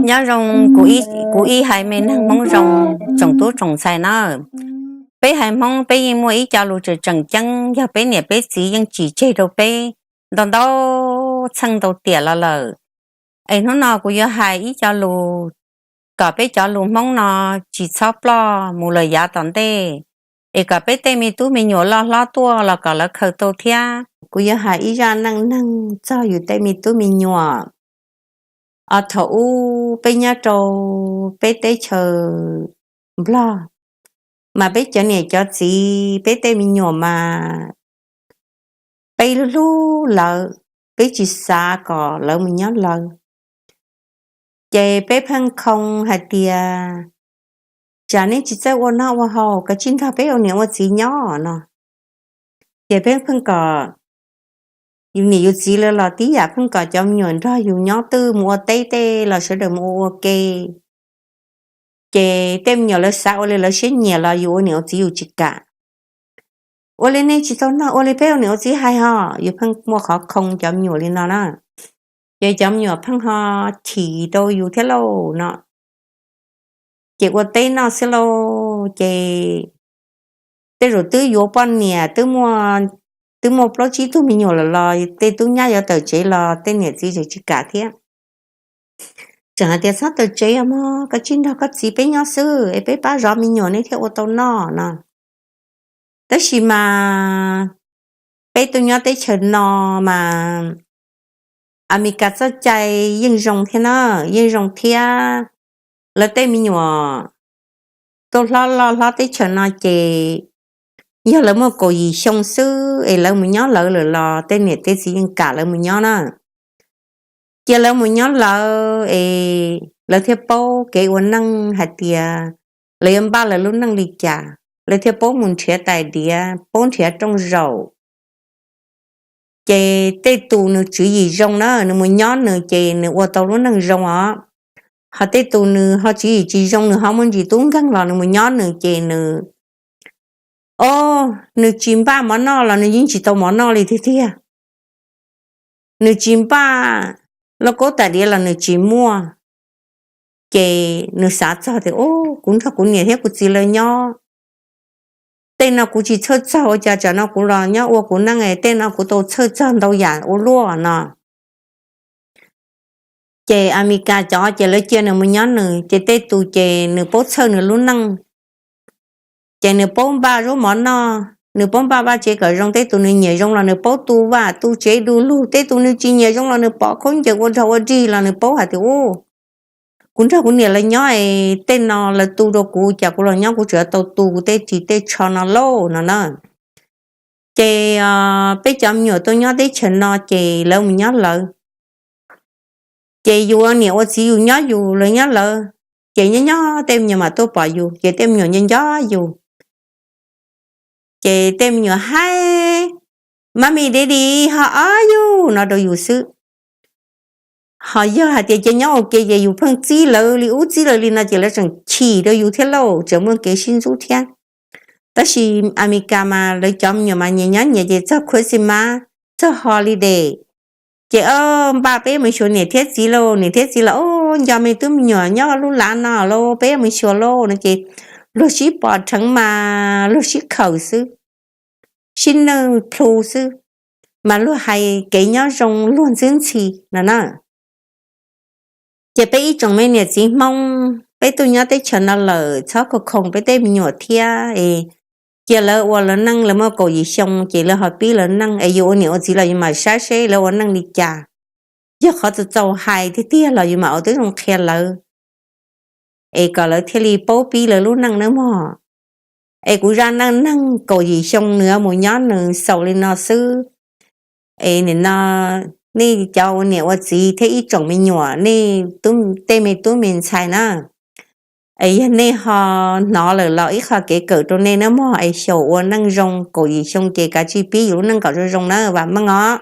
Nyob zoo kuv ib haiv me neeg Hmoob zoo, tsoom tub tsoom ntxhais nawb. Peb haiv Hmoob peb yeej muaj ib co lus tseem tseem ceeb, yog peb niam peb txiv yeej tsim tseg rau peb ntau ntau txheej ntau tiam los lawm. Es hnub no kuv yuav hais ib co lus kom peb cov lus Hmoob no tsis txhob ploj mus lawm yav tom ntej, es kom peb tej me tub me nyuam loj hlob tuaj los kom lawv khaws tau thiab. Kuv yuav hais ib zaj neej neeg txog yus tej me tub me nyuam. Os, thaum ub peb nyob rau peb teb chaws Nplog, mas peb cov niam cov txiv peb tej me nyuam mas peb hlub hlub lawv, peb tsis xav kom lawv mus nyob lawv. Ces peb pheej khoo hais tias, tsam nej tsis txawj ua noj ua haus, koj tsis nrog peb ua niam ua txiv nyob no. Ces peb pheej kom yus niam yus txiv lawv los tib yam, pheej kom cov me nyuam nrog yus nyob twj mus ua teb tej los sawv daws mus ua ua ke. Ces tej me nyuam lawv xav ua li lawv siab nyiam los yus ua niam ua txiv yus tsis kam. Ua li nej tsis tau noj, ua li peb ua niam ua txiv hais ho, yus pheej muaj qhov khoo cov me nyuam li no na. Ces cov me nyuam pheej ho chim rau yus thiab lauj no. Ces ua teb noj xwb lauj, ces tej zaum twb yuav poj niam, twb muaj plaub tsib tug me nyuam lawm los tej tub nyab yuav tawm tsev los tej niam txiv tseem tsis kam thiab. Tseem hais tias, txhob tawm tsev os mog, koj tsis nrog koj txiv peb nyob xwb es peb pab zov me nyuam nej thiaj ua tau noj no. Tab sis mas peb tuaj nyob teb chaws no mas Amelikas txoj cai yeej zoo thiab na, yeej zoo thiab. Lawv tej me nyuam tuaj hlob loj hlob teb chaws no ces yog lawv muaj kaum yim xyoo xwb es lawv mus nyob lawv lawm los tej niam tej txiv yeej kam lawv mus nyob na. Cia lawv mus nyob lawv es lawv thiaj paub kev ua neej hais tias lawv yuav npaj lawv lub neej li cas, lawv thiaj paub mus nrhiav tais diav, paub nrhiav rooj zaum. Ces tej tus nws tswv yim zoo na, nws mus nyob nws ces nws ua tau lub neej zoo os. Ho tej tus nws ho tswv yim tsis zoo, nws ho muaj ntsis tub nkeeg los nws mus nyob nws ces nws, o, nws tsis npaj mov noj los nws yeej tsis tau mov noj li tiag tiag. Nws tsis npaj lauj kaub tais diav los nws tsis muaj. Ces nws xav txog tias, o, kuv nrog kuv niam thiab kuv txiv lawv nyob, tej no kuv tsis txhawj txog, ua cas tsam no kuv los nyob ua kuv neej es tej no kuv tau txhawj txog ntau yam ua luaj no. Ces Amelikas cov ces lawv cia nws mus nyob nws, ces tej tus ces nws paub txhawj nws lub neej. Ces nws paub npaj zaub mov noj, nws paub npaj vaj tsev kom zoo, tej tus nws nyiam zoo los nws paub tu vaj tu tsev du lug, tej tus nws tsis nyiam zoo los nws pov khaub ncaws ua rog ua rig los nws paub hais tias, u, kuv nrog kuv niam lawv nyob es tej no lawv tu rau kuv, cas kuv los nyob kuv tseem tau tu kuv tej ris tej tsho no lauj no na. Ces peb cov me nyuam tuaj nyob teb chaws no ces lawv mus nyob lawv. Ces yus ua niam ua txiv yus nyob yus, lawv nyob lawv. Ces nyob nyob tej me nyuam mam tuaj pom yus, ces tej me nyuam nco nco yus. Ces tej me nyuam hais, Mommy, Daddy, how are you no rau yus xwb. Ho yog hais tias cia nyob ua ke ces yus pheej txib lawv li ub txib lawv li no ces lawv tseem chim rau yus thiab lauj, tseem muaj kev sib ntxub thiab. Tab sis Amelikas mas lawv cov me nyuam mas nyias nyob nyias ces txog Christmas, txog holiday, ces, o, npaj peb mus xyuas niam thiab txiv lauj, niam thiab txiv los, o, nco me tub me nyuam nyob lub lav no lauj, peb mus xyuas lauj no ces luag sib pom rheev mas luag sib khawm xwb, sib naj plhu xwb, mas luag hais kev nyob zoo luag ntxwb ntxhi no na. Ces peb ib tsoom me niam txiv Hmoob, peb tuaj nyob teb chaws no lawm txhob khoom khoom peb tej me nyuam thiab es cia lawv ua lawv neej, lawv muaj kaum yim xyoo ces lawv ho pib lawv neej es yus ua niam ua txiv los yus mam saib seb lawv ua neej li cas. Yog qhov txaus txaus hais tiag tiag los yus mam ua tib zoo qhia lawv es kom lawv thiaj li paub pib lawv lub neej nawb mog. Es kuv zaj neej neeg kaum yim xyoo nws mus nyob nws xaus li no xwb. Es nim no nej cov ua niam ua txiv thiab ib tsoom me nyuam, nej tej me tub me ntxhais na, es yog nej ho hnov lawm los ib qho kev kawm rau nej nawb mog, es xyaum ua neej zoo kaum yim xyoo ces kav tsij pib yus lub neej kom zoo zoo nawb, vam meej os.